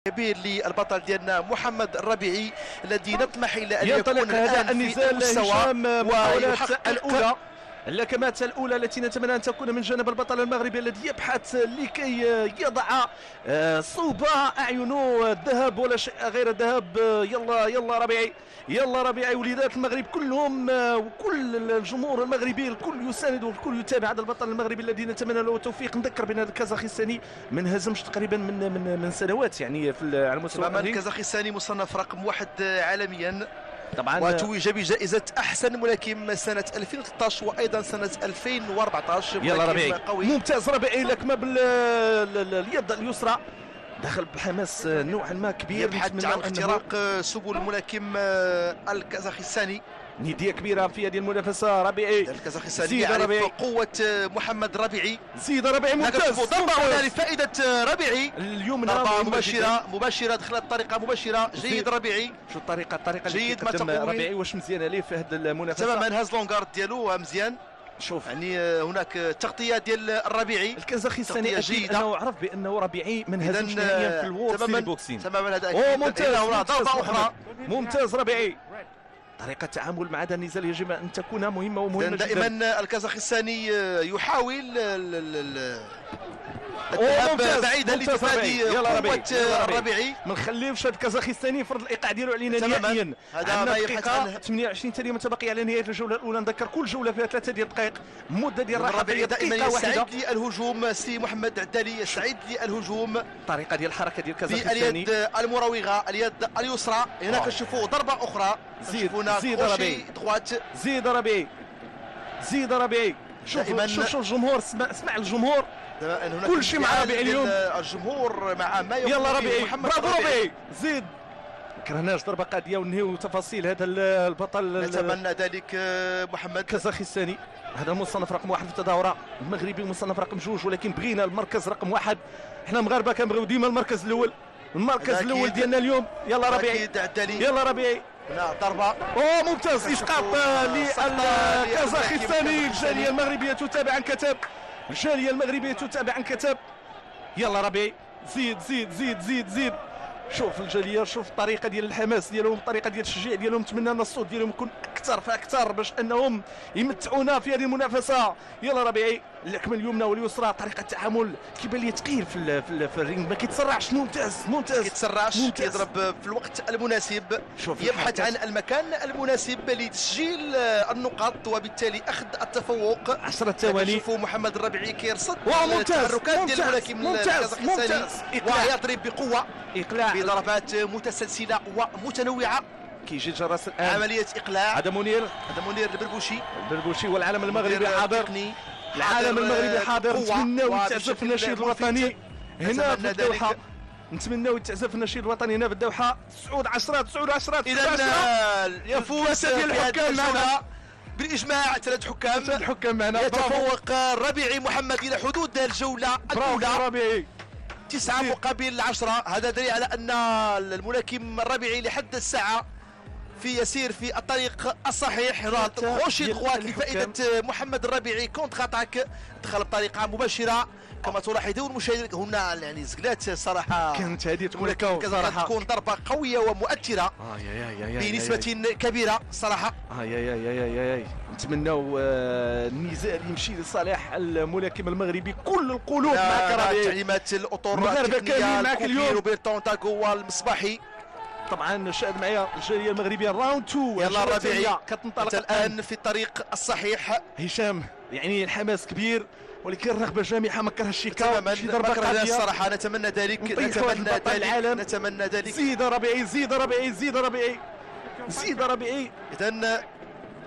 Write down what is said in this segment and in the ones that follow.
كبير للبطل ديالنا محمد الربيعي الذي نطمح الى ان ينطلق يكون هذا الان في النزال المستوى هشام، محاولات ويحقق الأولى، اللكمات الأولى التي نتمنى أن تكون من جانب البطل المغربي الذي يبحث لكي يضع صوب أعينه الذهب ولا شيء غير الذهب. يلا يلا ربيعي، يلا ربيعي، وليدات المغرب كلهم وكل الجمهور المغربي الكل يساند والكل يتابع هذا البطل المغربي الذي نتمنى له التوفيق. نذكر بأن الكازاخستاني ما انهزمش تقريبا من سنوات يعني على المستوى تماما. الأهلي. الكازاخستاني مصنف رقم 1 عالميا طبعا وتوج بجائزة أحسن ملاكم سنة 2013 وأيضا سنة 2014. يلا ملاكم ربيعي قوي. ممتاز ربيعي، لكمة باليد اليسرى، دخل بحماس نوعا ما كبير. يبحث نتمنى عن أنه اختراق سبل الملاكم الكازاخستاني. ندية كبيرة في هذه المنافسة. ربيعي الكازاخستاني زيد يعرف ربيعي. قوة محمد ربيعي. زيد ربيعي، ممتاز. ضربة ممتاز. هنا لفائدة ربيعي، اليمنى ضربة مهمة مباشرة جداً. مباشرة، دخلت طريقة مباشرة. جيد زيد. ربيعي. شو الطريقة اللي جيد ما كيقدم تقوم به. ربيعي واش مزيانة ليه في هذه المنافسة؟ تماما، هاز longue garde ديالو مزيان. شوف يعني هناك تغطية ديال الربيعي، الكازاخستاني تغطية اكيد جيدة. انه عرف بانه ربيعي ما انهزمش إذن، نهائيا في ال World تماما Series Boxing. تماما، هذا اوه أكيد. ممتاز. إلى هنا ممتاز ضربة أخرى. محمد. ممتاز ربيعي. طريقة التعامل مع هذا النزال يجب أن تكون مهمة ومهمة إذن جدا. دائما الكازاخستاني يحاول أوه، الذهاب ممتاز، بعيدا ممتاز لتفادي ربيعي. يلا ربيعي، قوة يلا ربيعي. الربيعي. ما نخليوش هذا الكازاخستاني يفرض الايقاع ديالو علينا تماماً. نهائيا. هذا عندنا ما يبحث دقيقة عنه. 28 ثانية متبقية على نهاية الجولة الأولى. نذكر كل جولة فيها 3 ديال الدقائق، مدة ديال الراحة الربيعي فيها دائما دقيقة واحدة. يستعد للهجوم، سي محمد عدالي يستعد للهجوم. الطريقة ديال الحركة ديال الكازاخستاني باليد المراوغة، اليد اليسرى. هناك نشوفوا ضربة أخرى. زيد، نشوفوا هنا زيد كروشي ربيعي. droite. زيد ربيعي، زيد ربيعي. شوف دائماً. شوف شوف الجمهور، اسمع الجمهور. دائماً هناك كل شيء مع انفعال ربيعي ديال اليوم. الجمهور مع ما يقوم يلا به ربيعي، محمد برافو ربيعي. ربيعي. زيد، كرهناش ضربة قاضية ونهيو تفاصيل هذا البطل نتمنى ذلك محمد. الكازاخستاني، هذا المصنف رقم 1 في التظاهرة، المغربي مصنف رقم 2، ولكن بغينا المركز رقم 1. حنا مغاربة كنبغيو ديما المركز الأول، المركز أكيد. الأول ديالنا اليوم. يلا ربيعي. أكيد عدالي. يلا ربيعي. هنا ضربة. أوه ممتاز، إسقاط سقطة للكازاخستاني. للكازاخستاني. الجالية المغربية تتابع عن كتاب، الجالية المغربية تتابع عن كتاب. يلا ربيعي، زيد زيد زيد زيد زيد. شوف الجالية، شوف الطريقة ديال الحماس ديالهم، الطريقة ديال التشجيع ديالهم. نتمنى أن الصوت ديالهم يكون أكثر فأكثر باش أنهم يمتعونا في هذه المنافسة. يلا ربيعي، اللكمة اليمنى واليسرى، طريقة التعامل كيبان لي ثقيل في ال ring، ما كيتسرعش. ممتاز ممتاز، ما كيتسرعش، ممتاز. كيضرب في الوقت المناسب. شوف يبحث الحركات. عن المكان المناسب لتسجيل النقاط وبالتالي أخذ التفوق. 10 ثواني. شوفوا محمد الربيعي كيرصد واو، ممتاز، التحركات ديال ممتاز، الملاكم ممتاز، الكازاخستاني ممتاز. إقلاع. ويضرب بقوة. إقلاع. بضربات متسلسلة ومتنوعة. كيجي الجرس الآن. عملية إقلاع. هذا منير. هذا منير البربوشي. البربوشي والعالم المغربي منير حاضر. التقني. العالم حاضر، المغربي حاضر. بقوة نتمناو يتعزف وبشكل النشيد ملفت. الوطني هنا في نتمنى الدوحة. ذلك. نتمناو يتعزف النشيد الوطني هنا في الدوحة. 9 10 9 10 إذا 9 يفوز ثلاثة ديال في هذه الحكام معنا. الجولة بالإجماع، 3 حكام. ثلاثة الحكام معنا. برافو. يتفوق الربيعي محمد إلى حدود الجولة برافو الأولى. ربيعي. 9 مقابل 10، هذا دليل على أن الملاكم الربيعي لحد الساعة في يسير في الطريق الصحيح. كروشي ديال droite الحكام. لفائدة محمد الربيعي، contre-attaque، دخل بطريقة مباشرة كما تلاحظون المشاهدين. هنا يعني زقلات صراحة. كانت هذه تكون الملاكم KO كذا صراحة. تكون ضربة قوية ومؤثرة يا يا يا يا بنسبة كبيرة صراحة. يا يا يا يا يا يا. نتمناو النزال يمشي لصالح الملاكم المغربي. كل القلوب معك ربيعي. تعليمات الأطر المغاربة التقنية، كاملين معك الكوبي اليوم. روبرتو تاغو والمصباحي. طبعا شاهد معايا الجالية المغربية round 2. يلا الجولة ربيعي الثانية كتنطلق أنت الآن في الطريق الصحيح. هشام، يعني الحماس كبير ولكن الرغبة جامحة، ما كرهش شي KO، تماما، شي ضربة ما كرهناش قاضية. الصراحة. نتمنى ذلك، نطيحوا نتمنى البطل ذلك، العالم. نتمنى ذلك. زيد ربيعي، زيد ربيعي، زيد ربيعي، زيد ربيعي. إذن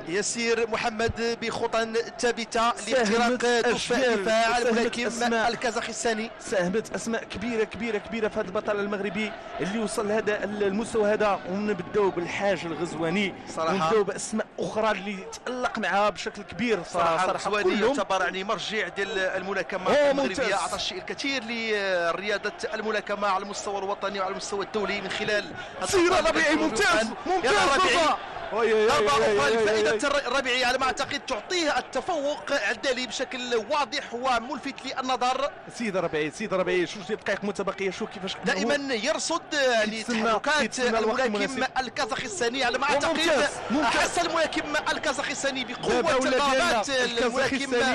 يسير محمد بخطى ثابتة لاختراق ساهمت دفاع أجيال دفاع وساهمت الملاكم أسماء. الكازاخستاني. ساهمت اسماء كبيرة كبيرة كبيرة في هذا البطل المغربي اللي وصل لهذا المستوى هذا. ونبداو بالحاج الغزواني صراحة. ونبداو باسماء اخرى اللي تالق معها بشكل كبير. صراحة صراحة الغزواني كلهم يعتبر يعني مرجع ديال الملاكمة أوه، المغربية، ممتاز. اعطى الشيء الكثير لرياضه الملاكمة على المستوى الوطني وعلى المستوى الدولي من خلال سير ربيعي، ممتاز ممتاز. يلا ربيعي. ضربة. ضربة أخرى لفائدة الربيعي على ما أعتقد تعطيه التفوق عدالي بشكل واضح وملفت للنظر. سيد ربيعي، سيد ربيعي، جوج ديال الدقائق متبقية، شوف كيفاش دائما يرصد يعني تحركات الملاكم الكازاخستاني على ما أعتقد. أحس الملاكم الكازاخستاني بقوة ضربات الملاكم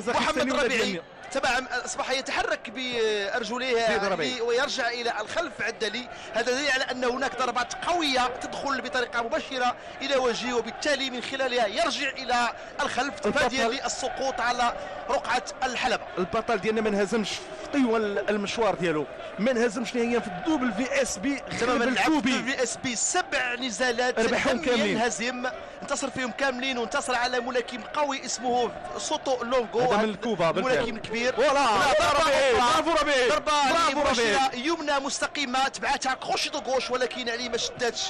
محمد الربيعي. تبع اصبح يتحرك بارجليه ويرجع الى الخلف عدلي. هذا دليل على ان هناك ضربات قوية تدخل بطريقة مباشرة الى وجهه، وبالتالي من خلالها يرجع الى الخلف تفاديا للسقوط على رقعه الحلبة. البطل ديالنا ما انهزمش في طول المشوار ديالو، ما انهزمش نهائيا في ال WSB. تماما، لعب في ال WSB 7 نزالات ربحهم كاملين، ينهزم، انتصر فيهم كاملين، وانتصر على ملاكم قوي اسمه سوتو لونغو، هذا من كوبا، ملاكم كبير. voilà، برافو ربيعي، ضربة مباشرة يمنى مستقيمة تبعتها crochet de gauche، ولكن يعني ما شداتش.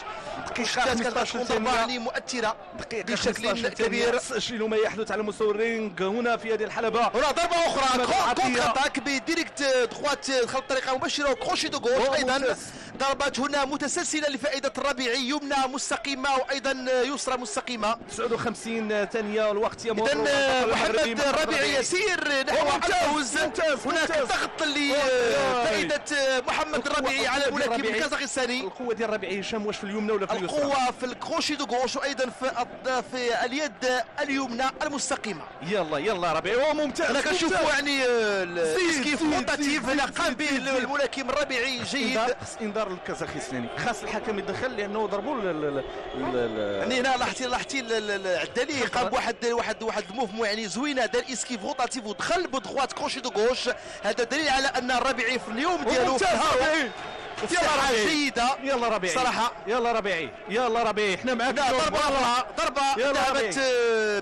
دقيقة 15 ثانية يعني مؤثرة بشكل كبير. سجلوا ما يحدث على مستوى ال ring هنا في هذه الحلبة. هنا ضربة أخرى contre-attaque ب direct droite دخل بطريقة مباشرة و crochet de gauche أيضا. ضربات هنا متسلسلة لفائدة الربيعي، يمنى مستقيمة وأيضا يسرى مستقيمة. 59 ثانية الوقت يمر. إذا محمد الربيعي يسير نحو الفوز. هناك ضغط لفائدة محمد الربيعي على الملاكم الكازاخستاني. القوة ديال الربيعي هشام واش في اليمنى ولا في اليسرى؟ القوة في ال crochet de gauche وأيضا في اليد اليمنى المستقيمة. يلا يلا ربيعي، ممتاز. هنا كنشوفوا يعني esquive rotative هنا قام به الملاكم الربيعي جيد. خص انذار للكازاخستاني، خاص الحكم يدخل لانه ضربوا يعني هنا لاحظتي العدالي قام بواحد واحد واحد ال mouvement يعني زوينة، دار esquive rotative ودخل ب droite crochet de gauche. هذا دليل على ان الربيعي في اليوم ديالو يلا ربيعي جيدة. يلا ربيعي صراحة، يلا ربيعي، يلا ربيعي، حنا معاك. ضربه ذهبت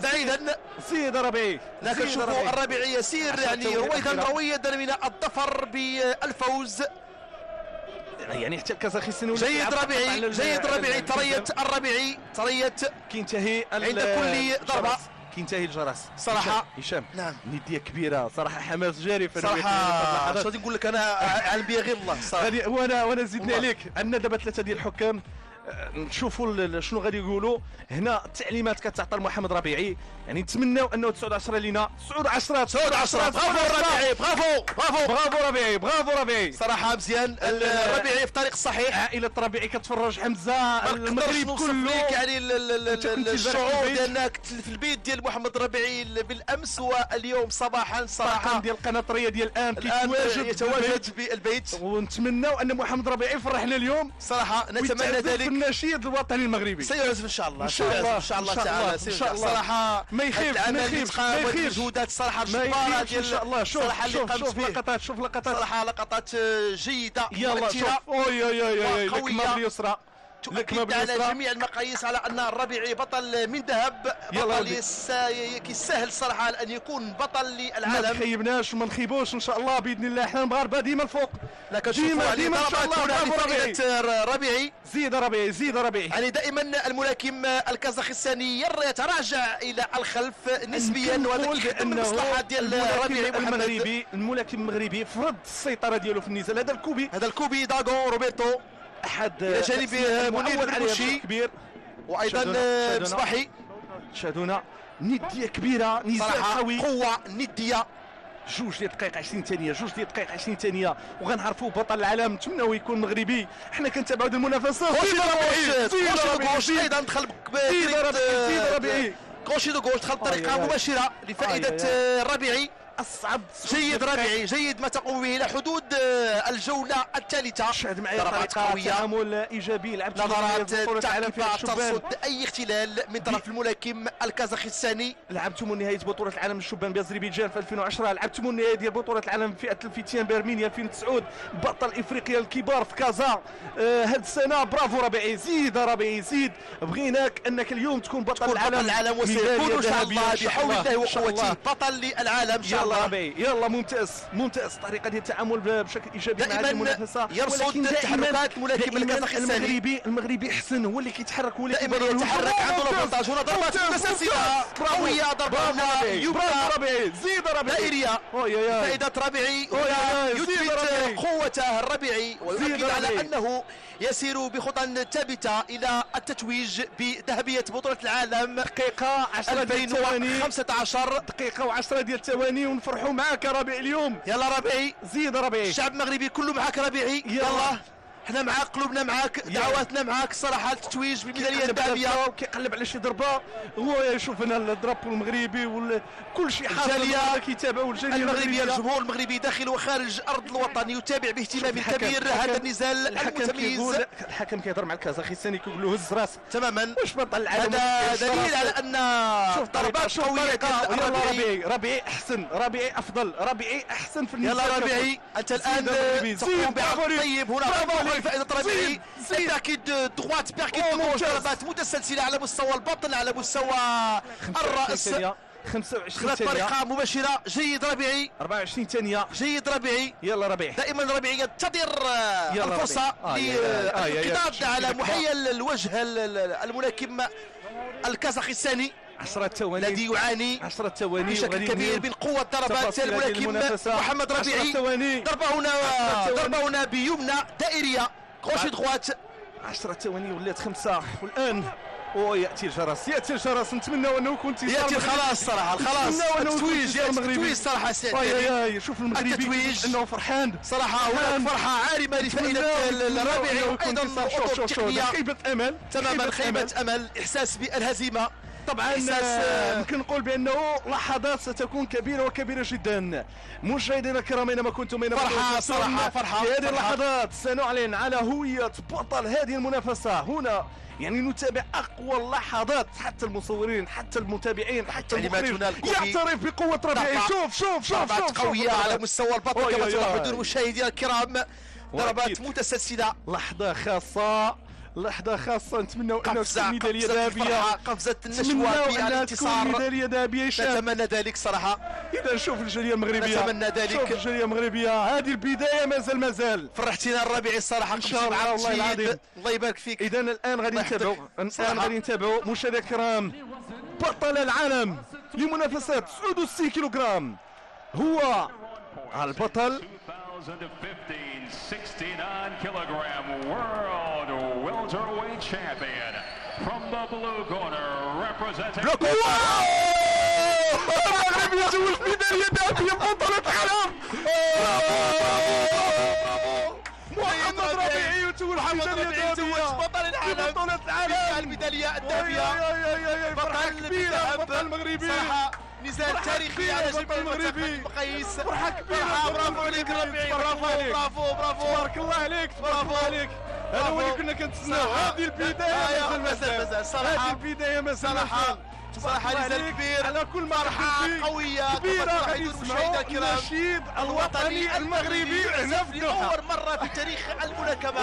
بعيدا. سيد ربيعي، لكن شوفوا الربيعي يسير يعني رويدا رويدا من الظفر بالفوز. يعني حتى الكازاخستاني جيد ربيعي، جيد ربيعي، تريت الربيعي، تريت. كينتهي عند كل ضربه كينتهي الجرس صراحة. هشام نعم، نديه كبيرة صراحة، حماس جاري في صراحة. اش غادي نقول لك انا، عالم بيا غير الله صراحة. وانا زدني عليك، عندنا دابا 3 ديال الحكام، نشوفوا شنو غادي يقولوا هنا. التعليمات كتعطى لمحمد ربيعي، يعني نتمناو انه 9-10 لينا. 9-10 9-10. برافو ربيعي، bravo bravo bravo ربيعي، برافو ربيعي صراحة مزيان. الربيعي في الطريق الصحيح. عائلة ربيعي كتفرج، حمزة المغرب كله يعني الشعور ديالنا في البيت ديال محمد ربيعي بالامس واليوم صباحا صراحة. ديال القناة الرياضية الان كيتواجد بالبيت، ونتمناو ان محمد ربيعي يفرحنا اليوم صراحة، نتمنى ذلك. النشيد الوطني المغربي سيعزف ان شاء الله، ان شاء الله، ان شاء الله تعالى ان شاء الله صراحة. ما يخيبش، ما يخيبش، ما يخيبش المجهودات الصراحة الجبارة ديال ان شاء الله. شوف شوف شوف لقطات، شوف لقطات صراحة، لقطات جيدة. يلا شوف، اوي اوي اوي، لكمه باليسرى، تؤكد على جميع المقاييس على ان الربيعي بطل من ذهب، بطل كيستاهل الصراحة ان يكون بطل للعالم. ما تخيبناش وما نخيبوش ان شاء الله باذن الله، حنا المغاربة ديما الفوق. ديما ديما ان شاء الله. برافو ربيعي، ربيعي، زيد ربيعي، زيد ربيعي. يعني دائما الملاكم الكازاخستاني يتراجع الى الخلف نسبيا، وهذا كيخدم المصلحة ديال الربيعي. المغربي، الملاكم المغربي فرض السيطرة ديالو في النزال. هذا الكوبي، هذا الكوبي داغون روبرتو، احد الى جانب منير بن كبير، وايضا مصباحي. شاهدونا نديه كبيرة، نزال قوي، قوة نديه. 2 دقائق 20 ثانية، 2 دقائق 20 ثانية، وغنعرفوا بطل العالم. نتمناو يكون مغربي. حنا كنتابعوا هذه المنافسة. gauche ايضا دخل ربيعي، crochet de gauche دخل بطريقة مباشرة لفائدة الربيعي. اصعب جيد ربيعي، جيد ما تقوم به الى حدود الجولة الثالثة. شاهد معايا طريقه قوية، تعامل ايجابي، لعبت نظرات تعقيبات ترصد اي اختلال من طرف الملاكم الكازاخستاني. لعبتم نهاية بطوله العالم الشبان باذربيجان في 2010، لعبتم النهاية ديال بطوله العالم فئة الفتيان بارمينيا 2009، بطل افريقيا الكبار في كازا هاد السنة. برافو ربيعي، زيد ربيعي زيد، بغيناك انك اليوم تكون بطل العالم. العالم وسيكون ان شاء الله بحول الله وقوته بطل للعالم. يلا ربيعي، يلا ممتاز ممتاز، طريقه ديال التعامل بشكل ايجابي مع هذه المنافسة. يرصد تحركات الملاكم الكازاخستاني. المغربي احسن، هو اللي كيتحرك، هو اللي دائما يتحرك، عنده l'avantage. هنا ضربات متسلسله قوية، ضربه يمنى ربيعي، زيد ربيعي، دائريه فائدة ربيعي. يثبت قوته الربيعي ويؤكد على انه يسير بخطى ثابتة الى التتويج بذهبيه بطوله العالم. دقيقة 10 ديال الثواني، 2015 دقيقة و10 ديال الثواني، ونفرحوا معاك ربيع اليوم. يلا ربيعي، زيد ربيعي، الشعب المغربي كله معاك ربيعي. يلا حنا معاك، قلوبنا معاك، دعواتنا معاك. الصراحة التتويج بالميداليه الذهبية. كيقلب على شي ضربه، هو يشوف هنا ال drapeau المغربي وكل شيء حاضر كيتابعوا الجالية المغربية. الجمهور المغربي داخل وخارج ارض الوطن يتابع باهتمام كبير هذا النزال المتميز. الحكم كيهضر مع الكازاخستاني كيقول له هز راسك تماما. واش بطل العالم؟ هذا دليل على ان ضربات قوية. ربيعي، ربيعي احسن، ربيعي افضل، ربيعي احسن في النزال. يلا ربيعي، انت الان تقوم بعرض طيب هنا. فائدة ربيعي، uppercut droite، uppercut gauche، ضربات متسلسلة على مستوى البطن، على مستوى الرأس. 25 ثانية، طريقة مباشرة. جيد ربيعي، 24 ثانية، جيد ربيعي. يلا ربيعي، دائما ربيعي ينتظر الفرصة للانقضاض على محيل الوجه الملاكم الكازاخستاني 10 ثواني الذي يعاني 10 ثواني بشكل كبير من قوة ضربات الملاكم محمد ربيعي. ضربة هنا، ضربة هنا بيمنى دائرية، crochet droite. 10 ثواني ولات 5، والآن وياتي الجرس، ياتي الجرس. نتمنى انه يكون انتصار. ياتي الخلاص صراحة، الخلاص، التتويج، التتويج صراحة سي. شوف المغربي التتويج انه فرحان صراحة، هناك فرحه عارمة لفائدة الربيعي. وايضا التقنية، خيبه امل تماما، خيبه امل، احساس بالهزيمة طبعا. يمكن نقول بانه لحظات ستكون كبيرة وكبيره جدا. مشاهدينا الكرام اينما كنتم، اينما فرحه صراحة، فرحه في هذه اللحظات. سنعلن على هوية بطل هذه المنافسة هنا، يعني نتابع اقوى اللحظات، حتى المصورين، حتى المتابعين، حتى المخرج يعترف بقوة ربيعي. شوف شوف شوف شوف قوية على مستوى البطل كما تلاحظون مشاهدينا الكرام، ضربات متسلسله. لحظة خاصة، لحظة خاصة، نتمنى أنها تكون ميدالية ذهبية، قفزة النشوة بالانتصار، ميدالية ذهبية. نتمنى ذلك صراحة. إذا شوف الجالية المغربية، نتمنى ذلك. شوف الجالية المغربية، هذه البداية مازال مازال. فرحتينا الربيعي الصراحة، إن شاء الله والله العظيم. الله يبارك فيك. إذا الآن غادي نتابعوا، الآن غادي نتابعوا مشاهدينا الكرام بطل العالم لمنافسات 69 كيلوغرام، هو البطل 2015 69 kilogram world welterweight champion from the blue corner representing. المغرب يتوج ميدالية ذهبية بطولة العالم. محمد ربيعي يتوج ميدالية ذهبية بطل العالم، بطولة العالم، الميدالية الذهبية، بطل كبيرة، بطل مغربي صراحة. نزال تاريخي على جبل المغربي، المقاييس. فرحة كبيرة، برافو عليك ربيعي، برافو برافو برافو، تبارك الله عليك، تبارك الله عليك. هذا هو اللي كنا كنتسناو. هذه البداية مازال مازال صراحة، هذه البداية مازال صراحة، صراحة نزال كبير على كل ما فرحة قوية كبيرة. غادي نسمعوا النشيد الوطني المغربي هنا في الدوحة لأول مرة في تاريخ الملاكمة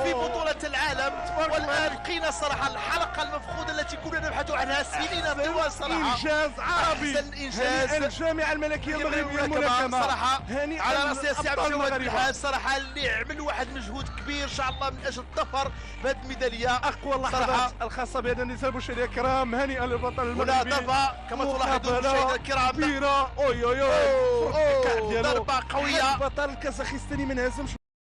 في بطولة العالم. والآن لقينا صراحة الحلقة المفقودة التي كنا نبحث عنها سنين طوال صراحة. إنجاز عربي، أحسن إنجاز الجامعة الملكية المغربية للملاكمة صراحة، على رأس السي عبد الجواد بالحاج صراحة، اللي عمل واحد مجهود كبير إن شاء الله من أجل الظفر بهذه الميدالية. أقوى اللحظات الخاصة بهذا النزال مشاهدينا الكرام، هنيئا للبطل المغربي. هنا ضربة كما تلاحظون مشاهدينا الكرام كبيرة، أوي أوي أوي، ضربة قوية. البطل الكازاخستاني ما انهزمش